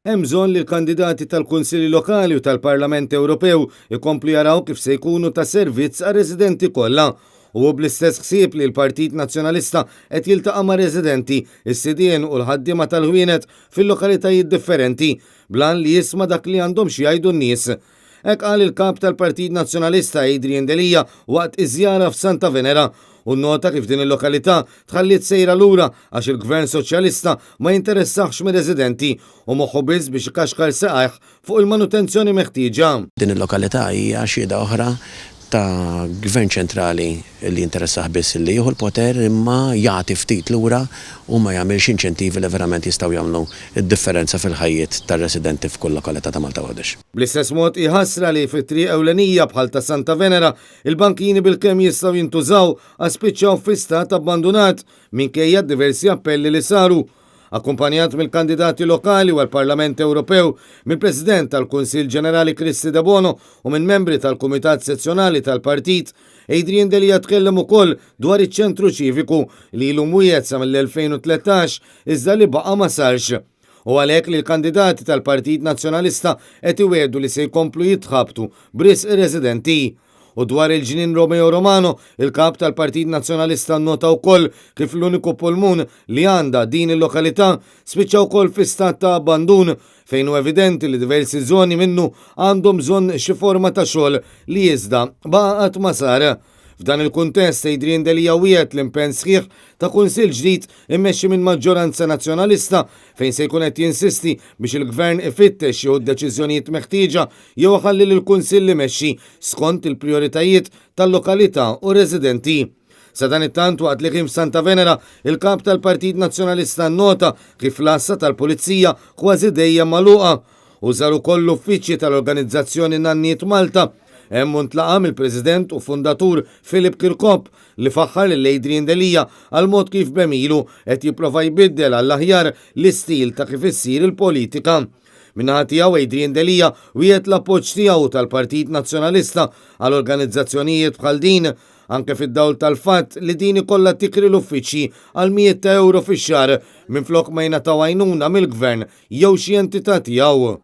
Hemm bżonn li l-kandidati tal-Kunsilli Lokali u tal-Parlament Ewropew ikomplu jaraw kif se jkunu ta' servizz għar-residenti kollha. U hu bl-istess ħsieb li l-Partit Nazzjonalista qed jiltaqa' mar-residenti, is-sidien u l-ħaddiema tal-ħwienet fil-lokalitajiet differenti, bl-għan li jisma' dak li għandhom xi jgħidu n-nies. Hekk qal il-Kap tal-Partit Nazzjonalista Adrian Delia waqt iż-żjara f'Santa Venera u nnota kif din il-lokalità tħalliet sejra lura għax il-Gvern Soċjalista ma jinteressahx mir-residenti u moħħu biss biex ikaxkar saqajh fuq il-manutenzjoni meħtieġa. Din il-lokalità hija xhieda oħra ta' Gvern ċentrali li jinteressah biss li jieħu l-poter imma jagħti ftit lura u ma jagħmilx inċentivi li verament jistgħu jagħmlu d-differenza fil-ħajjiet tar-residenti f'kull lokalità ta' Malta u Għawdex. Bl-istess mod hi ħasra li fi triq ewlenija bħal ta' Santa Venera, il-bankini bilkemm jistgħu jintużaw għax spiċċaw fi stat abbandunat minkejja d-diversi appelli li saru. Akkumpanjat mill-kandidati lokali u għall-Parlament Ewropew, mill-President tal-Kunsill Ġenerali Kristy Debono u minn membri tal-Kumitat Sezzjonali tal-Partit, Adrian Delia tkellem ukoll dwar iċ-Ċentru Ċiviku li ilu mwiegħed sa mill-2013 iżda li baqa' ma sarx. Hu għalhekk li l-kandidati tal-Partit Nazzjonalista qed iwiegħdu li se jkomplu jitħabtu b'risq ir-residenti. U dwar il-Ġnien Romeo Romano, il-Kap tal-Partit Nazzjonalista nnota wkoll kif l-uniku pulmun li għandha din il-lokalità spiċċa wkoll fi stat ta' abbandun fejn hu evidenti li diversi żoni minnu għandhom bżonn xi forma ta' xogħol li iżda baqa' qatt ma sar. F'dan il-kuntest, Adrian Delia wiegħed l-impenn sħiħ ta' Kunsill ġdid immexxi minn maġġoranza Nazzjonalista fejn se jkun qed jinsisti biex il-Gvern ifittex jieħu d-deċiżjonijiet meħtieġa jew iħalli lill-Kunsill imexxi skont il prijoritajiet tal-lokalità u r-residenti. Sadanittant waqt li kien f'Santa Venera, il-Kap tal-Partit Nazzjonalista nnota kif l-għassa tal-Pulizija kważi dejjem magħluqa u żar ukoll l-uffiċċji tal-organizzazzjoni Nanniet Malta. Hemm hu ntlaqa' mill-President u fundatur Philip Kirkop li faħħar lil Adrian Delia għall-mod kif b'għemilu qed jipprova jbiddel għall-aħjar l-istil ta' kif issir il-politika. Min-naħa tiegħu Adrian Delia wiegħed l-appoġġ tiegħu u tal-Partit Nazzjonalista għal organizzazzjonijiet bħal din, anke fid-dawl tal-fatt li din ikollha tikri l-uffiċċji għal mijiet ta' ewro fix-xahar minflok ma jingħataw għajnuna mill-Gvern jew xi entità tiegħu.